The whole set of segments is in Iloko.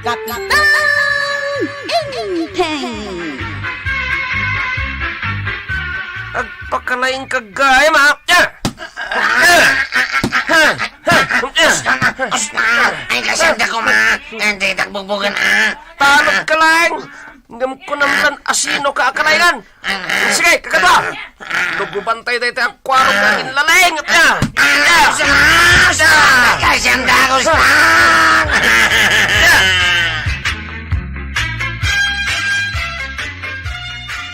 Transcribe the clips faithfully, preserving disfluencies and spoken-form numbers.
Kapitan Enteng! Agpakalaing ka gayam, ha? Ay, kasanda ko, ma. Hindi tagbugbugan, ah. Talog ka lang. Ngem kunam lan asino ka akalaingan. Sige, kakadua. Lugubantay dayta a kuarog nga inlalenget niya. Ay, kasanda ko, Stan.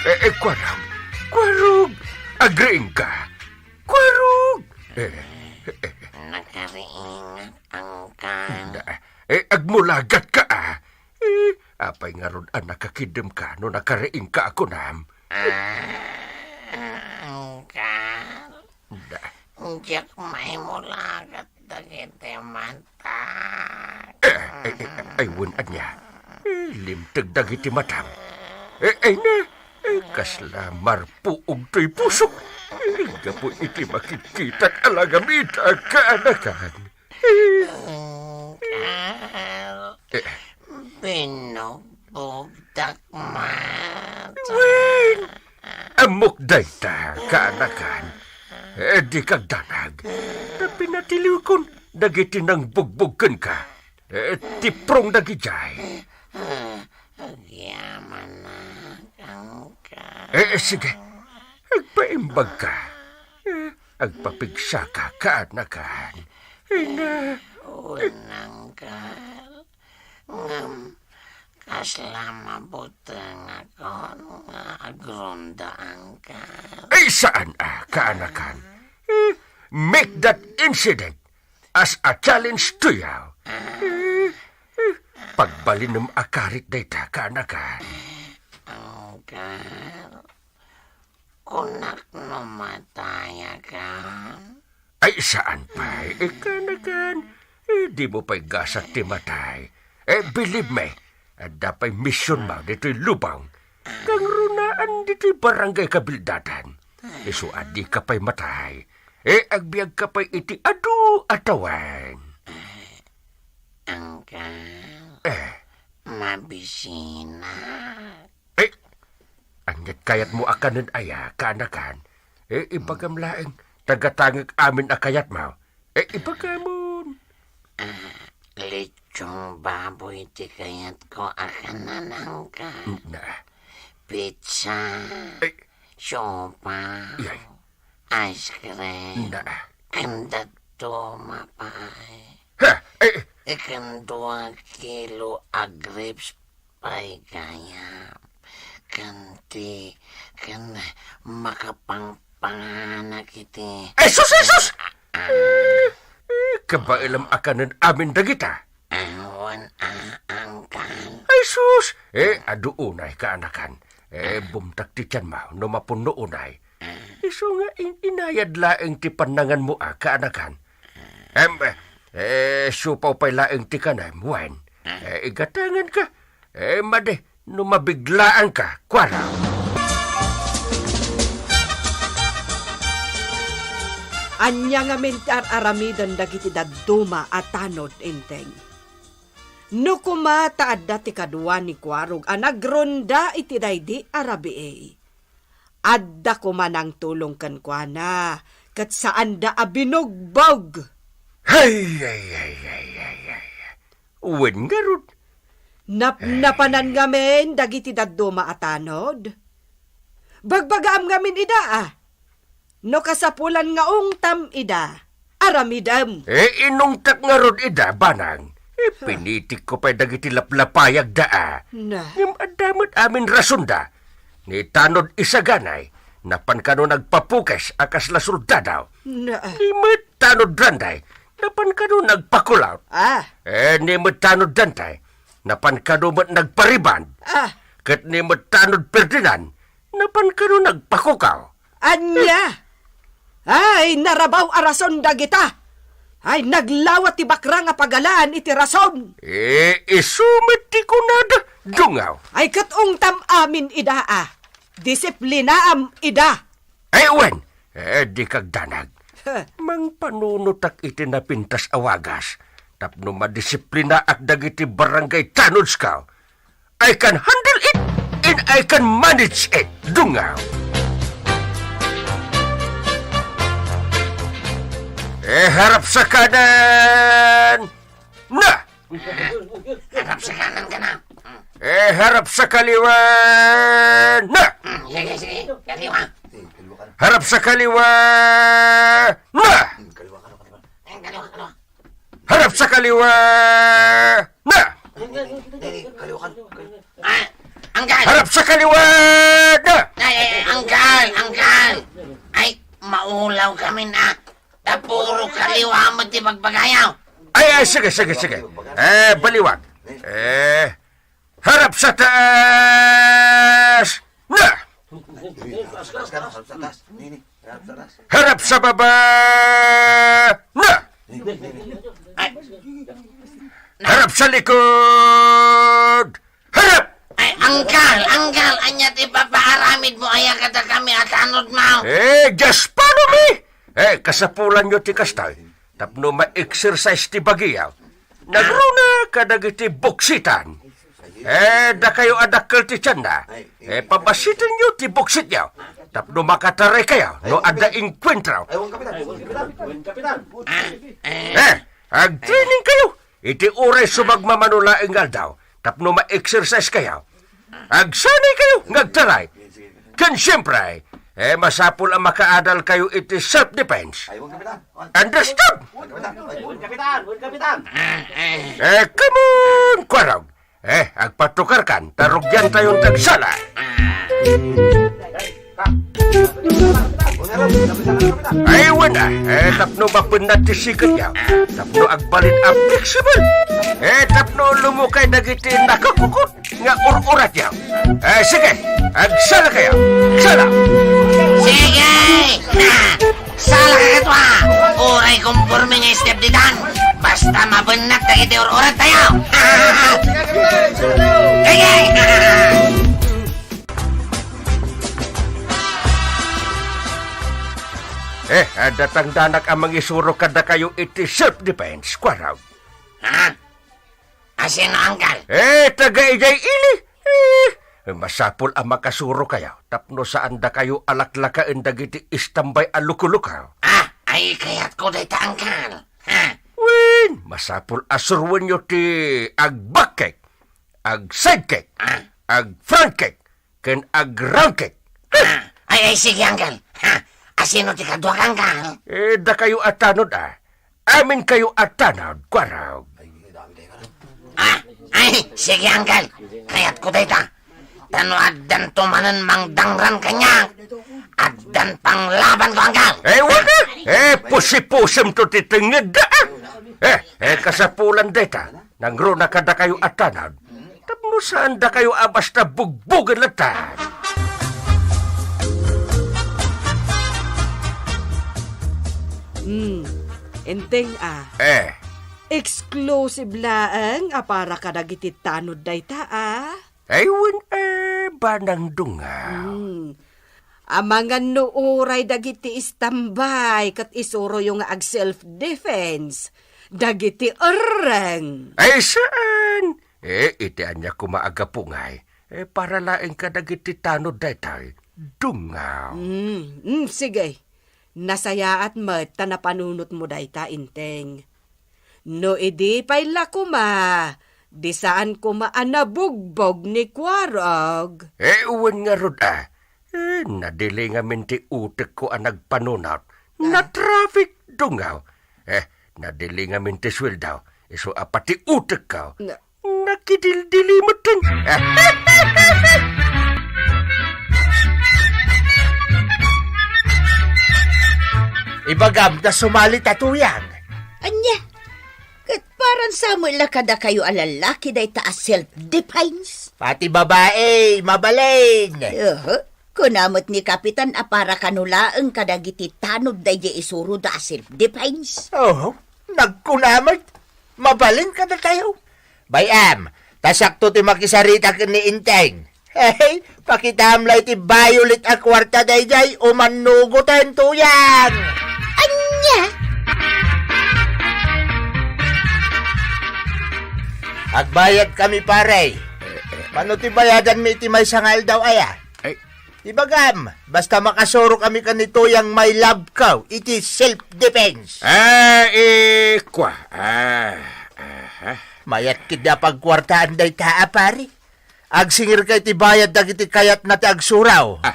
Eh, eh, kuarog. Kuarog. Agriing ka. Kuarog. Eh, eh, eh. Nakariing, angkan. Eh, agmulagat ka, ah. Eh, apay ngarud a nakakiddem ka no nakariing ka a kunam? Ah, angkan. Da. Diak maimulagat dagiti matak. Eh, eh, eh, ay, wen ania. Eh, limteg dagiti matam. Eh, ay na. Eh, kasla marpuog toy pusok. Eh, gapu iti makitkitak a langamita, kaanakan. Angkan, eh, binugbogdak met. Wen, ammok dayta, kaanakan. Eh, dika agdanag. Ta pinatiliwkon dagiti nangbugbog kenka. Eh, tiprong dagidiay. Agyamanak, angkan. Eh, eh, sige. Agpaimbagka. Eh, agpapigsaka, kaanakan. Ay na. Wen, angkan. Ngem, kasla mabutengakon nga agrunda, angkan. Ay, saan a, kaanakan. Eh, make that incident as a challenge to you. Eh, eh, pagbalinem a karit dayta, kaanakan. Angkan, kunak no matayakan. Ay, saan pay, eh, kaanakan. Eh, dimo pay gasat ti matay. Eh, believe me, adda pay misionmo ditoy lubong. Kangrunaan ditoy barangay Kabildatan. Isu a dika pay matay. Eh, agbiagka pay iti adu a tawen. Angkan, eh, mabisinak. Eh, ania't kayatmo a kanen aya, kaanakan? Eh, ibagam laeng, tagatangek amin a kayatmo. Eh, ibagamon. Ah, lechong baboy ti kayatko a kanan, angkan. Na. Pizza. Eh. Siopaw. Yay. Ice cream. Na. Ken dadduma pay. Ha? Eh. Ken dua kilo a grapes pay gayam. Ken ti, ken makapangpanganak iti. Ay, sus, ay, sus! Ah, ah. Eh, eh, kabaelam a kanen amin dagita. Awan a, angkan. Ay, sus! Eh, adu unay, kaanakan. Eh, bumtak ti tianmo no mapunno unay. Isu nga in-inayad laeng ti pannanganmo a, kaanakan. Em, eh, siopaw pay laeng ti kanem, wen. Eh, igatanganka. Eh, madi, no mabiglaanka, kuara. Ania ngamin ti ar-aramiden dagiti dadduma a tanod, Enteng? No koma ta adda ti kadua ni Kuarog a nagrunda iti daydi a rabii, adda koma nangtulong kenkuana ket saanda a binugbog. Hay, ay, ay, ay, ay, ay. Wen ngarud. Napnapanan ngamin dagiti dadduma a tanod. Bagbagaam ngamin ida, a. No kasapulan nga ungtam ida, aramidem. Eh, inungtak ngarud ida, banang. Eh, pinitikko pay dagiti laplapayagda, a. Na. Ngem adda met amin rasonda. Ni tanod isaganay, napan kano nagpapukes a kasla soldado. Na. Ni met tanod Randay, napan kano nagpakulot. Ah. Eh, ni met tanod Dantay, napan kano met nagpariband. Ah. Ket ni met tanod Ferdinand, napan kano nagpakukaw. Ania? Ay, narabaw a rason dagita. Ay, naglawa ti bakrang a pagalaan iti rason. Eh, isu met ti kunada, dungaw. Ay, ket ungtam amin ida, a. Disiplinaam ida. Ay, wen, eh, dika agdanag. Mangpanunotak iti napintas a wagas tapno madisiplinaak dagiti barangay tanodsko. I can handle it and I can manage it. Dungaw. Eh, harap sa kanan! Na! Harap sa kanan ka na. Eh, harap sa kaliwa! Na! Hmm, sige, sige. Kaliwa. Harap sa kaliwa! Na! Eh, kaliwa, kaliwa. Harap sa kaliwa! Na! Dali, kaliwa ka. Ah, anggal! Harap sa kaliwa! Na! Ay, ay, ay, anggal! Anggal! Ay, maulaw kami na. Ta puro kaliwa mo ti pagbagayaw. Ay, ay, sige, sige, sige. Eh, baliwag. Eh, harap sa taas! Na! Harap sa taas. Ni, ni. Harap sa taas. Harap sa baba! Na! Ni, ni, ni. Ay. Harap sa likod! Harap! Ay, anggal, anggal, anya ti papaaramid mo aya kadakami a tanod mo? Eh, just follow me! Eh, kasapulan yo ti kasta, eh. Tapno ma-exercise ti bagiyo. Nagruna kadagiti buksitan. Eh, dakayo a dakkel ti tianna. Eh, pabasiten yo ti buksit yo. Tapno makataray kayo no adda inkuentro. Ay, wan kapitan, wan kapitan. Eh, agtraining kayo. Iti uray sumagmamano laeng nga aldaw. Tapno ma-exercise kayo. Agsanay kayo nga agtaray. Ken siempre, eh, masapul a makaadal kayo iti self-defense. Ay, wan kapitan. Understood? Wan kapitan. Ay, wan kapitan. Wan kapitan. Eh, come on, Kwarog. Eh, agpatukar kan, ta rugian tayon ti agsala. Ay, wen a, eh, tapno mabennat ti siketyo. Tapno agbalin a flexible. Eh, tapno lumukay dagiti nakakukot nga ur-uratyo. Eh, sige, agsala kayo. Agsala. Sige! Sala ka kadua! Uray konporme nga step ditan! Basta mabennat dagiti ur-urat tayo! Sige! Eh, adda tangdanak a mangisuro kadakayo iti self-defense, Kwarog. Ha? Asino, anggal? Eh, taga idiay ili. Eh, masapul a makasuro kayo tapno saan dakayo a laklakaen dagiti istambay a lukulukaw. Ah, ay kayatko dayta, anggal. Ha? Wen, masapul a suruenyo ti agback kick, ag-side kick, ah, ag-front kick, ken ag-round kick. Ah, ay, ay, sige, anggal. Ha? Asino ti kaduak, anggal? Eh, dakayo a tanod, ah. Amin kayo a tanod, Kwarog. Ah, ay, sige, anggal. Kayatko dayta. Ta no addanto manen mangdangran kaniak, addan panglabanko, anggal. Eh, wala. Eh, pusipusim to ti tenged, ah. Eh, eh, kasapulan dayta. Nangruna kadakayo a tanod. Tapno saan dakayo a basta bugbogen latta. Hmm. Enteng a. Eh. Exclusive laeng a para kadagiti tanod dayta a. Ay, wen, eh, banang dunga. Hmm. Amangan no uray dagiti istambay ket isuroyo nga ag-self-defense dagiti erreng. Ay, saan? Eh, iti ania koma a gapu ngay, eh, para laeng kadagiti tanod daytoy, dungaw. Mm, mm, sige. Nasayaat met ta napanunotmo dayta, Inteng. No idi pay la koma, di saan koma a nabugbog ni Kuarog. Eh, wen ngarud a. Eh, nadili ngamin ti utekko a nagpanunot. Ah. Na-traffic, dungaw. Eh, nadili ngamin ti sueldo. Isu a pati utekko. Na- Nakidildili metten. Ibagam ta sumali ta, Tuyang. Ania? Ket paran samuel la kadakayo a lallaki dayta a self-defense? Pati babae, mabalin. Oho. Kuna met ni Kapitan a para kano laeng kadagiti tanod daydiay isuroda a self-defense. Oho. Nagkuna met. Mabalin kadatayo. Bay-am, ta sakto ti makisarita ken ni Inteng. Hey, pakitam la iti violet a kuarta daydiay, umannugoten, Tuyang. Ania? Agbayad kami, pare. Eh, eh. Mano ti bayadan mi iti maysa nga aldaw, aya? Ay. Ibagam, basta makasuro kami ken ni Tuyang, my love ko, iti self-defense. Ah, eh, kwa. Ah, aha. Mayat ketdi a pagkuartaan dayta a, pare. Agsingirka iti bayad dagiti kayatna ti agsuro. Ah.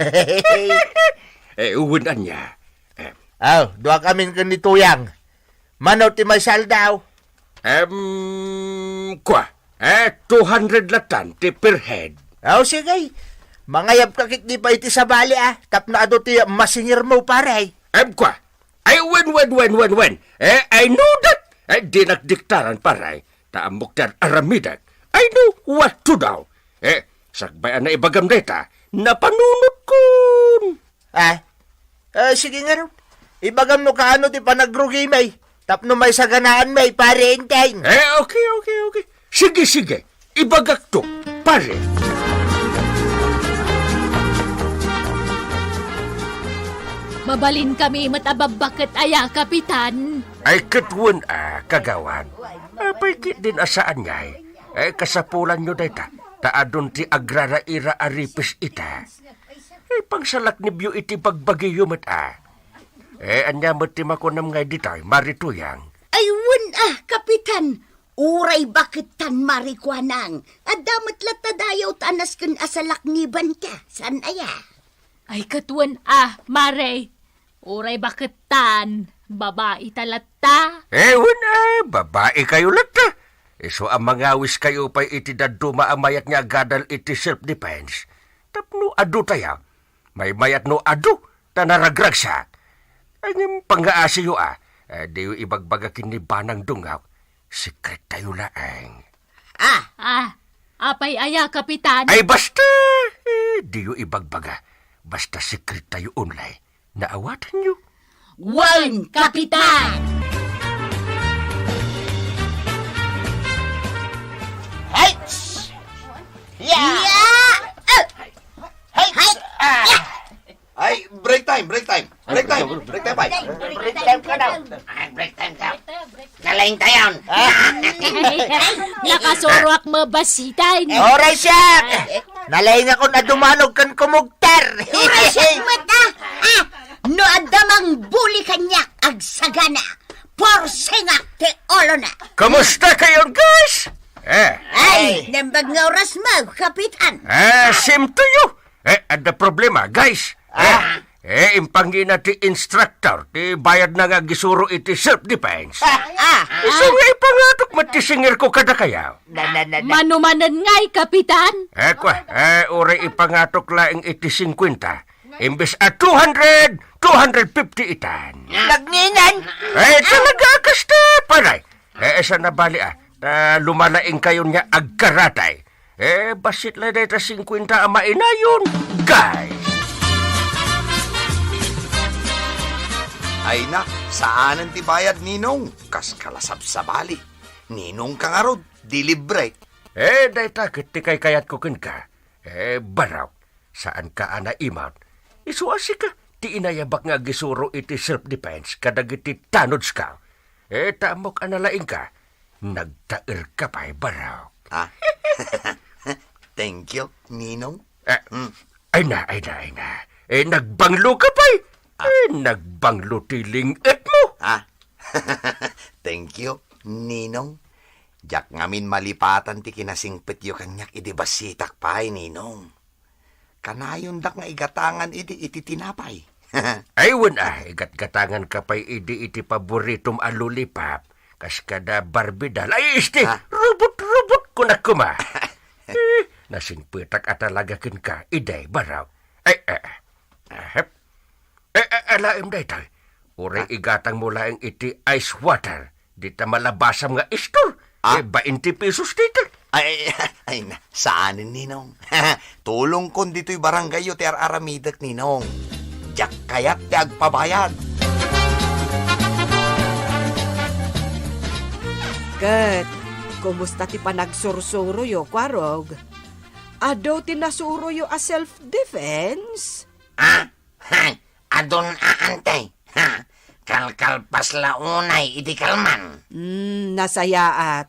Eh, wen ania? Eh. Aw, dua kamin ken ni Tuyang. Mano ti maysa aldaw? Em, kwa, eh, two hundred latan ti per head. Aw, sige. Mangayabka ketdi pay iti sabali, a, tapno adu ti masingirmo, pare. Em, kwa, ay, wen, wen, wen, wen, wen. Eh, I know that. Eh, dinak diktaran, pare. Ta ammok ti ar-aramidek. I know what to do. Eh, sakbay a naibagam dayta, napanunotkon. Ah? Eh, sige ngarud. Ibagam no kaano ti panagrugimi. Tapno maisaganaanmi, pare Enteng. Eh, okay, okay, okay. Sige, sige. Ibagakto, pare. Mabalin kami met a babbaket aya, Kapitan. Ay, ket wen a, kagawad. Apay ketdin a saan ngay? Eh, kasapulanyo dayta, ta adun ti agraraira a ripis ita. Eh, pangsalaknibyo iti bagbagiyo met a. Eh, ania met ti makunam ngay ditoy, Mari Tuyang? Ay, wen a, Kapitan. Uray bakettan, Mari Kuanang. Adda met latta dayaw ta nasken a salaknibanka. Saan aya? Ay, ket wen a, Mare. Uray bakettan, babai ta latta. Eh, wen a, babai kayo latta. Isu a mangawis kayo pay iti dadduma a mayat nga agadal iti self-defense. Tapno adu tayo, maymayat no adu, ta naragragsak. Ngem pangngaasiyo a, eh, diyo ibagbaga ken ni Banang Dungok. Sekrettayo laeng. Ah! Ah, apay aya, Kapitan? Ay, basta! Eh, diyo ibagbaga. Basta sekrettayo onlay. Naawatanyo? Wen, Kapitan! Heights! Yeah! Yeah! Ah! Heights! Ah! Ay, break time, break time. Break time, break time, pay. Break time ka daw. Ay, break time ka. Nalaing tayon. Ah. Ay, nakasuroak mabasitan. Oray siak. Nalaing akon a dumanog ken kumugter. Oray siak met a. Ah, no adda mangbuli kaniak, agsagana. Porsingak ti ulona. Kumusta kayon, guys? Eh. Ay, naimbag nga oras mo, Kapitan. Eh, same to you. Eh, adda problema, guys. Ah. Eh, eh, impangina ti instructor ti bayadna nga agisuro iti self-defense. Ah, ah. Isu nga ipangatok met ti singirko kadakayo. Na, na, na, na. Manumanen ngay, Kapitan? Eh, kwa, eh, uray ipangatok laeng iti singkwenta. Imbes a two hundred, two hundred fifty itan. Nagninan? Eh, talaga, kasta, pare. Eh, saan a bali, a. Ta lumalaing kayon nga agkaratay. Eh, bassit la dayta singkwenta a mainayon, guys. Ay na, saanen ti bayad, Ninong. Kas kalasabsabali. Ninong ka ngarud, di libre. Eh, dayta ket ti kaykayatko kenka. Eh, barok, saanka a naimut. Isu a sika ti inayabak nga agisuro iti self-defense kadagiti tanodska. Eh, ta ammok a nalaingka, nagtaerka pay, barok. Ah. Thank you, Ninong. Eh, Hmm. ay na, ay na, ay na. Eh, nagbanglo ka pay. Ah. Eh, nagbanglo ti ling-etmo. Ah. Thank you, Ninong. Diak ngamin malipatan ti kinasingpetyo kaniak idi bassitak pay, Ninong. Kanayondak nga igatangan idi iti tinapay. Ay, wen a, igatgatanganka pay idi iti paboritom a lollipop, kas kada Barbie doll. Ay, isti, Ha? Robot-robot kunak koma. Eh, nasingpetak a talaga kenka, idi, barok. Ay, eh, eh. Ahep. Eh, eh, alaem daytoy. Uray Ha? igatangmo laeng iti ice water. Dita malabasam nga istor. Ah? Eh, bainte pesos dita. Ay, ay, ay, na, saanen, Ninong. Tulongkon ditoy barangayyo ti ar-aramidek, Ninong. Diak kayat ti agpabayad. Ket, kumusta ti panagsursuroyo, Kuarog? Adu ti nasuroyo a self-defense? Ah? Hay, adun a, ante. Ha, kalkalpas la unay idi kalman. Hmm, nasayaat.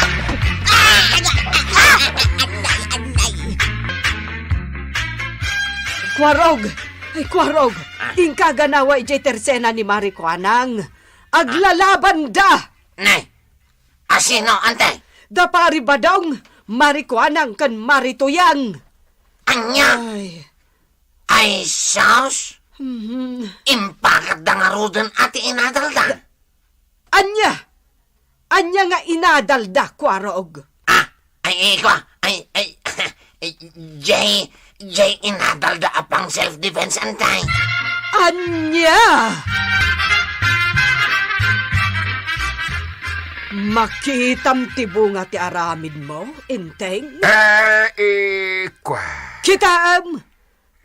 Kuarog! Ay, Kuarog! Ah. Inka ganawa idiay tersena ni Mari Kuanang. Aglalabanda! Nay, asino, Ante? Da Pari Badong, Mari Kuanang ken Mari Tuyang. Anya? Ay. Ay, sus! Mhm. Impakatda ngaruden a ti inadalda. Anya? Anya nga inadalda, Kuarog? Ah, ay, ay, kwa, ay, ay, ay, jay, jay inadalda a pang self-defense, Ante. Anya? Makitam ti bunga ti aramidmo, Enteng? Eh, eh, kwa. Kitaem,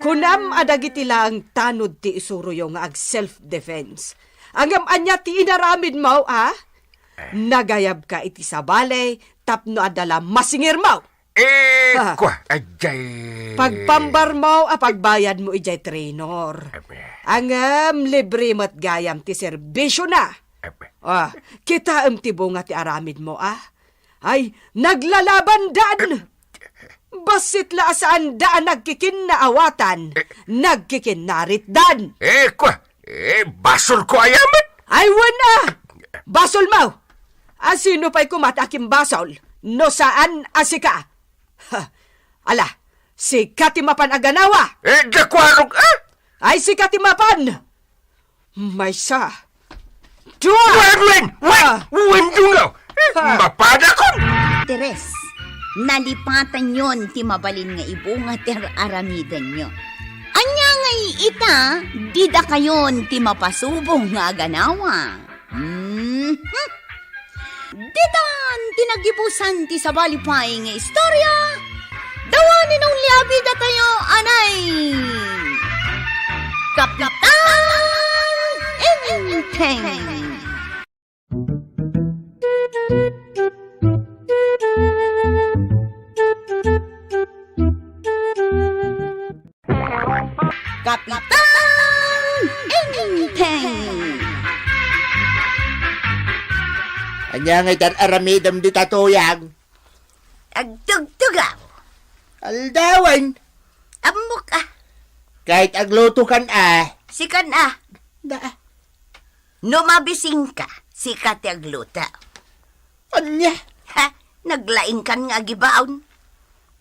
kunam a dagiti laeng tanod ti isuroyo nga ag-self-defense. Ngem ania ti inaramidmo, a? Eh. Nagayabka iti sabali tapno adda la masingirmo. Eh, ha. Kwa, ajay. Pagpambarmo a pagbayadmo idiay trainer. Abe. Ngem libre met gayam ti serbisiona. Abe. Ah, kitaem ti bunga ti aramidmo, a? Ay, naglalabandan! Bassit la a saanda a nagkikinnaawatan, eh, nagkikinnaritdan. Eh, kwa, eh, basolko aya met? Ay, wen a! Basolmo! A, sino pay koma ti akimbasol no saan a sika? Ha, ala, sika ti mapan a ganawa! Eh, da Kuarog, a? Ay, sika ti mapan! Maysa. Dua! Wen, wen, wen! Ah. Wen, dungaw! Eh, ah, mapadakon! Teres, nalipatanyon ti mabalin nga ibunga ti ar-aramidenyo. Ania nga ita, didakayon ti mapasubong nga aganawa? Mhm. Ditan ti nagibusan ti sabali pay nga istorya. Dawa ni Nong Liabi datayo, anay. Kapitan Enteng. Kapitan Enteng. Ania nga itan aramidem dita, Tuyang? Agtugtugaw. Aldawen. Ammok a. Ket aglutokan a. Sikan a. Da. No mabisingka, sika ti agluto. Ania? Ha? Naglaingkan nga agibaon.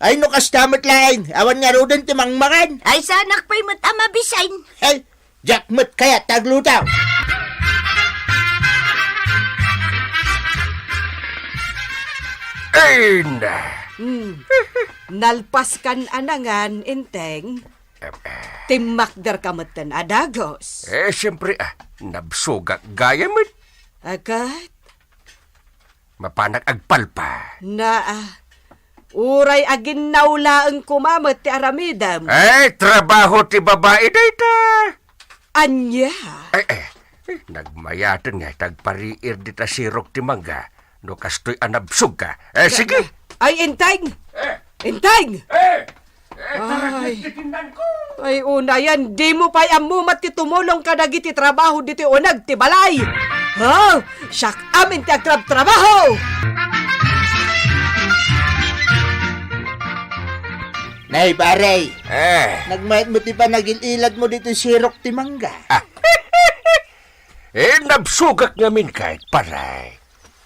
Ay, no kasta met laeng, awan ngaruden ti mangmangan. Ay, saanak pay met a mabisin. Ay, diak met kayat ti agluto. Ay, na. Hmm. Nalpaskan a nangan, Enteng. Em, eh. Timmakderka metten a dagus. Eh, siyempre, ah, nabsogak gayam met. Agat? Mapanak agpalpa. Naa, uray aginnaw laeng koma met ti aramidem. Eh, trabaho ti babai dayta. Ania? Eh, eh, eh, nagmayaten nga tagpariir dita sirok ti mangga. No kastoy a nabsogka. Eh, sige. Ay, Enteng! Eh. Enteng! Eh! Eh, ay. Ay, unayen, dimo pay ammo met ti tumulong kadagiti trabaho ditoy uneg ti balay. Ha? Siak amin ti agtrabtrabaho! Nay, pare. Eh. Nagmayat met ti panagil-iladmo ditoy sirok ti mangga. Ah. Eh, nabsogak ngamin kayat, pare.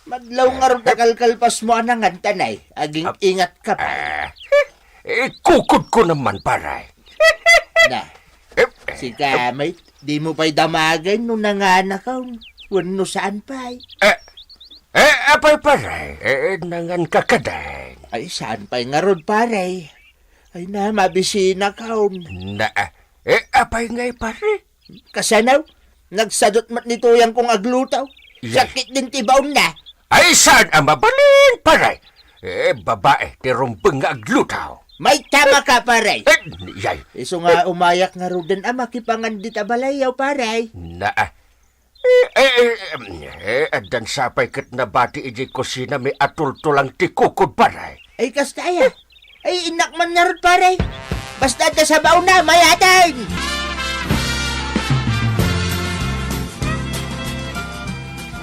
Madlaw ngarud a kalkalpasmo a nangan, tanay. Aging-ingatka pay. Ah, eh, kukodko naman, pare. Na, eh, eh, sika, may, dimo pay damagen no nanganakon wenno saan pay. Eh, eh, apay, pare? Eh, eh, nanganka kadin. Ay, saan pay ngarud, pare? Ay na, mabisinakon. Na, eh, apay ngay, pare? Kasano? Nagsadot met ni Tuyangko nga agluto. Yay. Sakit din ti baonna. Ay, saan a mabalin, pare? Eh, babae ti rumbeng nga agluto. Mayta ka, pare. Eh, yay. Isu nga umayak ngaruden a makipangan dita balayyo, pare. Na, ah. Eh, eh, eh, em, eh, addan sapay ket nabati idiay kusinami a tultulang ti kukod, pare. Ay, kasta aya. Ay, innak man ngarud, pare. Basta adda sa baonna, mayaten!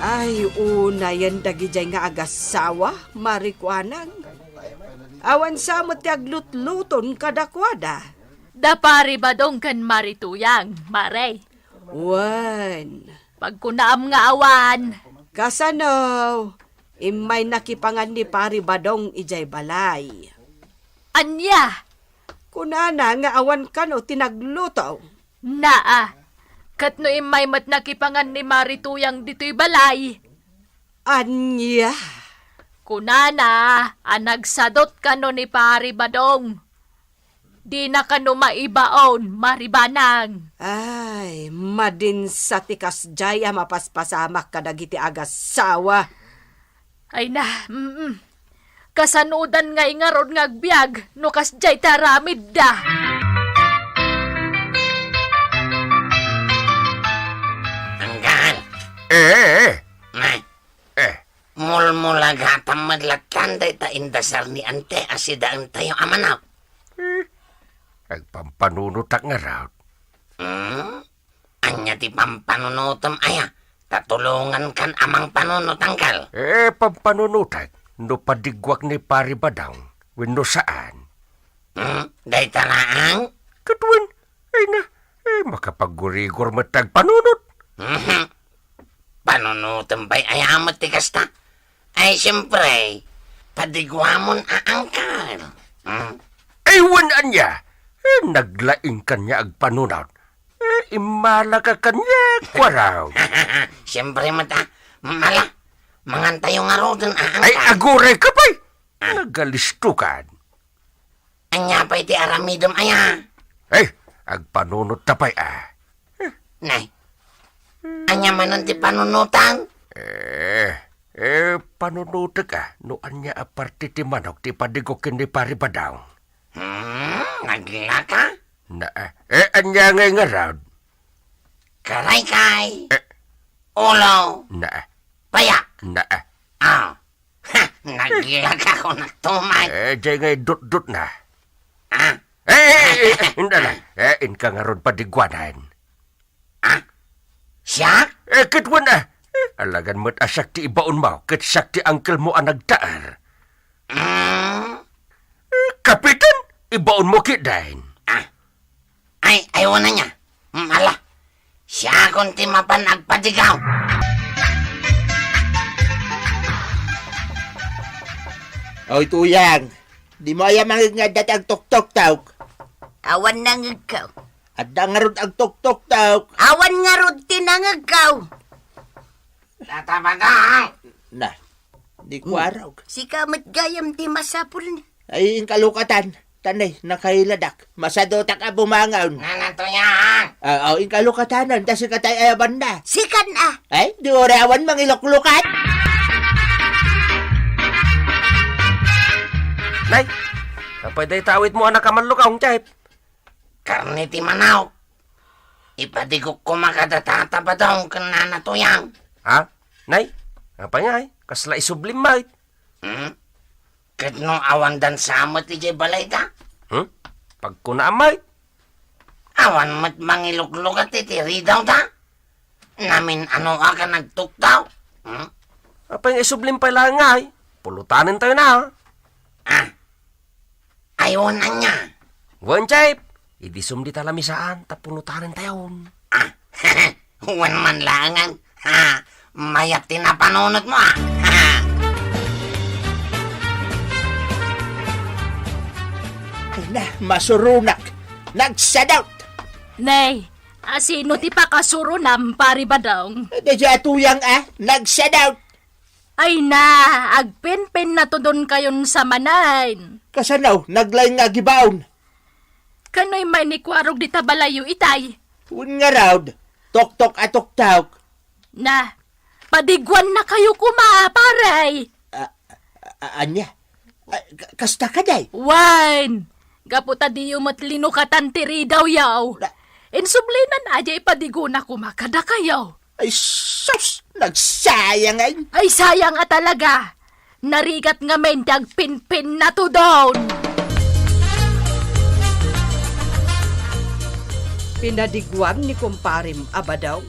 Ay, unayen dagidiay nga agassawa, Mari Kuanang. Awan sa met ti aglutluton kadakuada. Da Pari Badong ken Mari Tuyang, Mare. Wen. Pagkunaam nga awan. Kasano? Immay nakipangan ni Pari Badong idiay balay. Ania? Kunana nga awan kano ti nagluto. Naa. Ket no immay met nakipangan ni Mari Tuyang ditoy balay. Ania? Kunana a nagsadot kano ni Pari Badong. Dina kano maibaon, Mari Banang. Ay, madinsa ti kasdiay a mapaspasamak kadagiti agassawa. Ay na, mm. Kasanodan ngay ngarud nga agbiag no kasdiay ti aramidda? Anggal! Eh, eh, eh. Nay. Eh. Mulmulagatam met lattan dayta indasar ni Ante a sidaentayo a manaw. Eh, agpampanunotak ngarud. Hmm? Ania ti pampanunotem aya? Ta tulongankan a mangpanunot, anggal. Eh, pampanunotek no padiguak ni Pari Badong wenno saan. Hmm? Dayta laeng? Ket wen, ay na, eh, makapaggurigor met ti agpanunot. Mhm. Panunotem pay aya met ti kasta? Ay, siempre, padiguamon a angkal. Hmm? Ay, wen ania? Eh, naglaing kaniak agpanunot. Eh, immalaka kaniak, kuaraw. Siempre met a, mala, mangantayo ngaruden a angkal. Ay, aguray ka pay! Ah. Nagalistokan. Ania pay ti aramidem aya? Eh, agpanunot ta pay, ah. Nay, ania manen ti panunotan? Eh, eh, panunotek, ah, no ania a parte ti manok ti padigok ken ni Pari Badong. Hmm, naglaka? Na, eh, ania ngay ngarud? Karaykay. Eh. Ulo. Na. Payak. Na. Ah. Ha! Naglaka ko nagtumay. Eh, diay ngay dutdutna. Ah? Eh, eh, eh, eh, inda na. Eh, inka ngarud padiguanan. Ah? Siak? Eh, ket wen, ah. Eh, alagan met a siak ti ibaonmo, ket siak ti angkelmo a nagtaer. Mm. Eh, kapitan, ibaonmo ketdin. Ah. Ay, ay, wen ania. Mm, ala. Siakon ti mapan agpadigaw. Oy, Tuyang. Dimo aya mangngeg nga adda ti agtuktoktok? Awan nangngegko. Adda ngarud agtuktoktok? Awan ngarud ti nangngegko. Tata Badong! Na, di ko Hmm. arog. Sika met gayam ti masapulna. Ay, inkalukatan. Tanay, nakailadak. Masadotak a bumangaon. Nana Tuyang! Ah, oh, inkalukatanan. Ta sika tay ayaban na. Sikan a. Ay, di urawan mangiluklukat. Nay, apay dayta awitmo a nakamallukaw, Chep? Karne ti manok. Ipadigok koma kada Tata Badong ken Nana Tuyang. Ha? Nay, apay ngay? Kasla isublim met. Hmm? Ket no awan dansa met idiay balayda? Hmm? Pagkunaan met. Awan met mangiluklukat iti ridawda. Namin-ano a ka nagtuktaw? Hmm? Apay nga isublim pay laeng ngay? Pulutanentayo na. Ah, Ay, wen ania? Wen, Chep. Idi sum dita lamisaan, ta punutanentayon. Ah, wen man laengen. Ha, mayat ti napanunotmo, ah. Ha. Ay na, masuronak. Nagsadot! Nay, asino ti pakasuronam, Pari Badong? Daydiay a Tuyang, ah. Nagsadot! Ay na, agpinpinnatudonkayon sa manen. Kasano, naglaing nga agibaon? Kanoy may ni Kuarog dita balayyo itay? Wen ngarud, toktok a toktok. Na, padiguannakayo koma, pare. A, a, ania? A, ka-, kasta kadi? Wen, gapu ta diyo met linukatan ti ridawyo. Na- Insublinan a diay padigona koma kadakayo. Ay, sus! Nagsayang ay! Ay, sayang a talaga! Narigat ngamin ti agpinpinnatudon! Pinadiguam ni kumparim a Badong?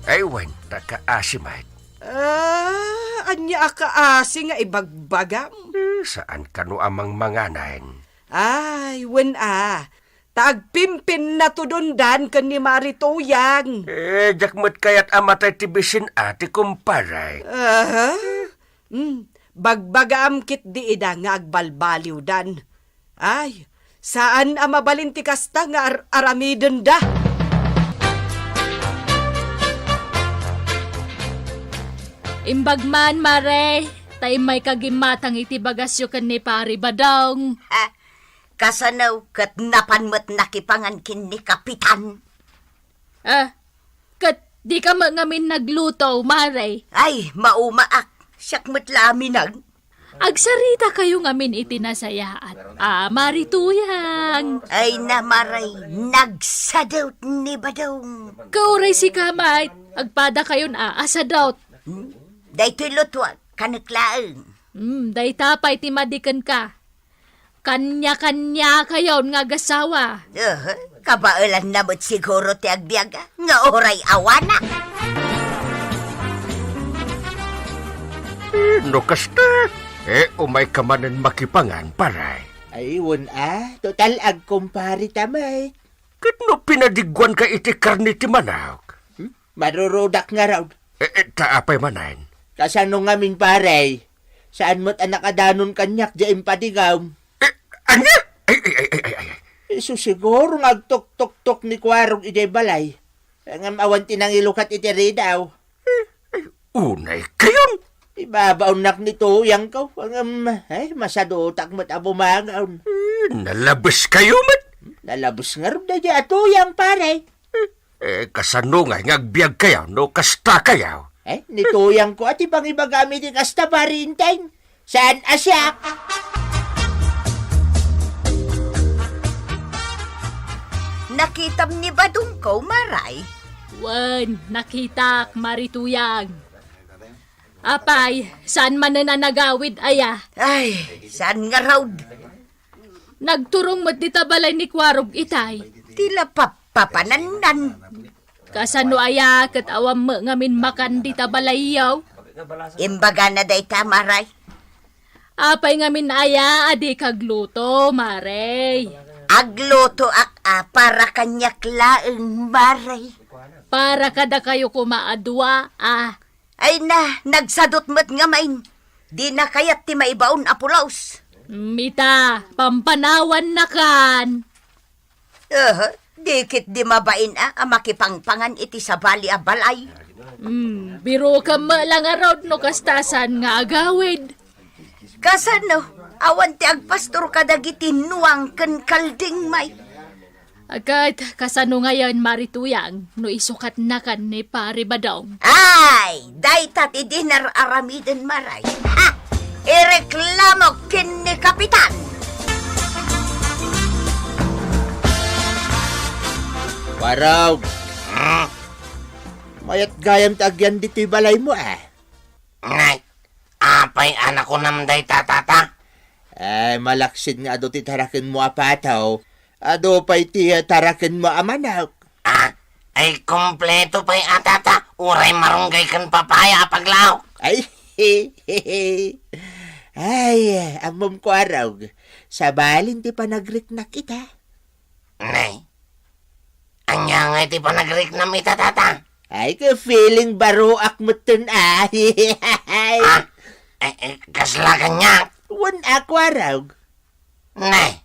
Ay, wen, nakaasi met. Ah, ania a kaasi nga ibagbagam? Eh, saan kano a mangmanganen? Ay, wen a. Ta agpinpinnatudondan ken ni Mari Tuyang. Eh, diak met kayat a matay ti bisin a ti kumpare. Aha. Hmm, bagbagaam ketdi ida nga agbalbaliwdan. Ay, saan a mabalin ti kasta nga ar-, aramidenda. Imbag man, Mare, ta immayka gimmatang iti bagasyo ken ni Pari Badong. Ah, Kasano ket napan met nakipangan ken ni Kapitan? Ah, ket dika met ngamin nagluto, Mare? Ay, maumaak. Siak met la a minag. Agsaritakayo ngamin iti nasayaat a marituyang. Ay na, Mare, nagsadot ni Badong. Kauray sika met, agpadakayon a asadot. Hmm? Daytoy lutuak, kanek laeng. Hmm, dayta pay ti madi kenka. Kanya-kanyakayon nga agasawa. Eh, kabaelanna met siguro ti agbiag, nga uray awanak. Eh, no kasta, eh, umayka manen makipangan, pare. Ay, wen a, total agkumpare ta met. Ket no pinadiguanka iti karne ti manok? Hmm? Marurudak ngarud. Eh, eh, ta apay manen? Kasano ngamin, pare? Saan met a nakadanon kaniak diay impadiguam? Eh, ania? Ay, ay, ay, ay, ay, ay. Isu siguro nga agtuktoktok ni Kuarog idiay balay. Ngem awan ti nangilukat iti ridaw. Eh, ay, unay kayon. Ibabaonnak ni tuyangko. Ngem, ay, masadutak met a bumangaon. Eh, nalabes kayo met. Nalabes ngarud daydiay a tuyang, pare. Eh, kasano ngay nga agbiag kayo no kasta kayo? Eh, ni tuyangko a ti pangibagam iti kasta, Pari Enteng. Saan a siak? Nakitam ni Badongko, Maray? Wen, nakitak, Mari Tuyang. Apay, saan manen a nagawid aya? Ay, saan ngarud? Nagturong met dita balay ni Kuarog itay. Ti la pap-, papanannan. Kasano aya ket awan met ngamin makan dita balayyo? Imbagana dayta, Maray. Apay ngamin aya a dika agluto, Maray? Aglutoak a para kaniak laeng, Maray. Para kadakayo koma a dua, a. Ay na, nagsadot met ngamin. Dina kayat ti maibaon a pulos. Mita, pampanawannakan. Aha, di ketdi mabain a, a makipangpangan iti sabali a balay. Hmm, birokem met la ngarud no kasta saan nga agawid. Kasano? Awan ti agpastor kadagiti nuang ken kalding, may. Ket kasano ngayen, Mari Tuyang, no isukatnakan ni Pari Badong? Ay, dayta ti dinar aramiden, Maray. Ha! Ireklamok ken ni Kapitan! Warog! Hmm? Mayat gayam ti agyan ditoy balaymo, a? Nay, apay a nakunam dayta, tata? Ay, malaksid nga adu ti tarakenmo a pataw. Adu pay ti tarakenmo a manok. Ah, ay, kompleto pay a, tata. Uray marunggay ken papaya a paglaok. Ay, ay, ammom, Kuarog. Sabalin ti panagriknak ita. Nay, ania ngay ti panagriknam ita, tata? Ay, ka feeling baruak metten, a. Ah, eh, eh, kasla kaniak? Wen a, Kuarog. Nay,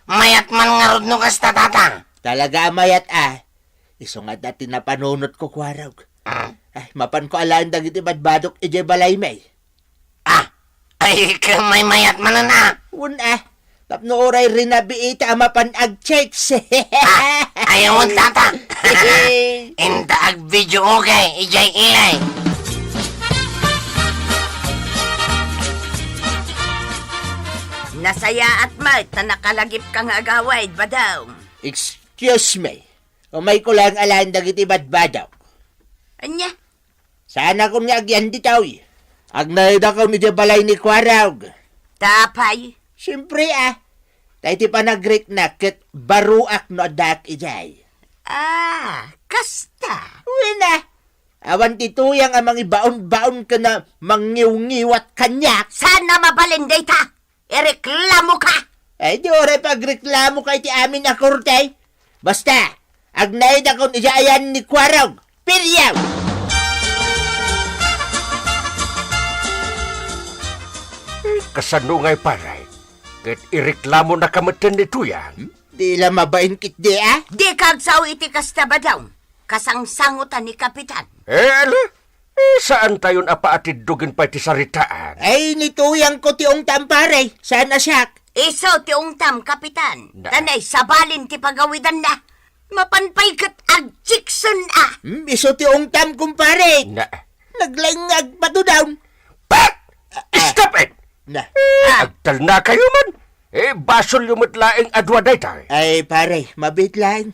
mayat man ngarud no kasta, tata. Talaga a mayat, a. Isu nga adda ti napanunotko, Kuarog. Mm. Ay, mapanko alaen dagiti badbadok idiay balaymi. Ah, ay, maymayat manen, a. Wen, a. Tapno uray rinabiita a mapan agchicks. Ah, ay, wen, tata. Inta agvideo, okay, idiay ilay. Nasayaat met ta nakalagipka nga agawid, Badong. Excuse me. Umayko laeng alaen dagiti badbadok. Ania? Saanakon nga agyan ditoy. Agnayedakon idiay balay ni Kuarog. Ta apay? Siempre, a. Ta iti panagriknak ket baruak no addaak idiay. Ah, kasta. Wen a. Awan ti Tuyang a mangibaon-baon ken a mangngiwngiwat kaniak. Saan a mabalin dayta? Ireklamoka! Ay, di uray pagreklamoka iti amin a korte. Basta, agnayedakon idiay ayan ni Kuarog. Period! Eh, kasano ngay, pare? Ket ireklamonaka metten ni Tuyang? Hmm? Di la mabain ketdi, a? Dika agsao iti kasta, Badong. Kasangsangotan ni Kapitan. Eh, ala? Eh, saantayon a paatiddogen pay ti saritaan. Ay, ni Tuyangko ti ungtam, pare. Saan a siak? Isu ti ungtam, Kapitan. Na- Ta nay, sabalin ti pagawidanna. Mapan pay ket agchiksen, a. Hmm, isu ti ungtam, kumpare. Na- Naglaing nga agpatudon. Pat! Ah, ah. Stop it! Na- Eh, Ah. agtalnakayo man. Eh, basolyo met laeng a dua daytoy. Ay, pare, mabiit laeng.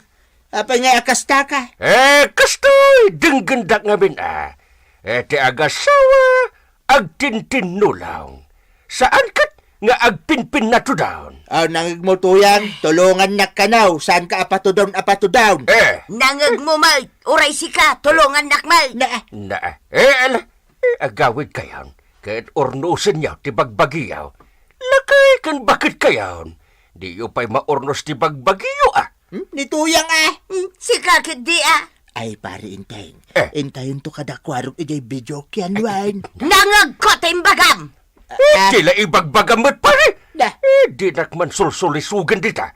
Apay nga a kastaka? Eh, kastoy, denggendak ngamin, a. Eh, ti agasawa, agtintinnulong. Saan ket nga agpinpinnatudon? Aw, nangegmo, Tuyang, tulongannak kano, saanka a patudon a patudon. Eh. Nangegmo met, uray sika, tulongannak met. Na- Na, eh, ala, eh, agawidkayon, ket urnosenyo ti bagbagiyo. Lakay ken baketkayon, diyo pay maurnos ti bagbagiyo, a. Hmm? Ni Tuyang, a? Hmm, sika ketdi, a? Ay, pare Enteng. Eh. Intayonto kada Kuarog idiay videoke, wen. Nangegko ti imbagam! Eh, Ah. Di la ibagbagam met, pare. Da. Eh, dinak man sulsulisogen dita.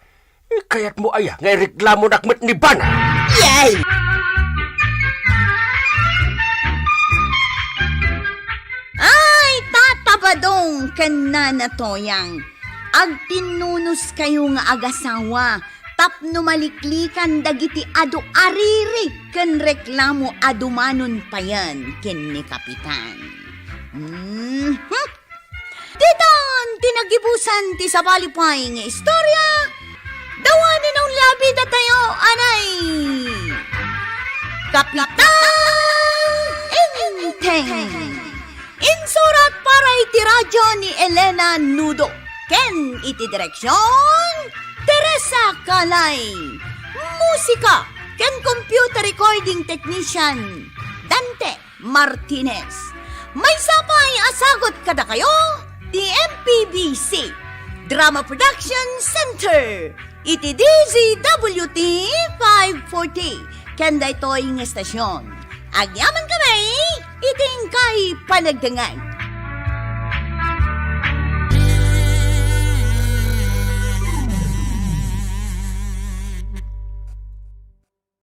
Eh, kayatmo aya nga ireklamonak met ni Bana? Yay! Ay, Tata Badong ken Nana Toyang, agtinnunoskayo nga agasawa tapno maliklikan dagiti adu a ririk ken reklamo a dumanon payen ken ni Kapitan. Mhm. Ditan ti nagibusan ti sabali pay nga istorya, dawanen a unlabidatayo anay Kapitan Enteng. Insurat para iti radyo ni Elena Nudo ken iti direksyon, Teresa Calay. Musika ken computer recording technician, Dante Martinez. Maysa pay a sagut kadakayo ti M P B C Drama Production Center iti D Z W T five forty ken daytoy nga estasyon. Agyaman kami iti inkay panagdengngeg.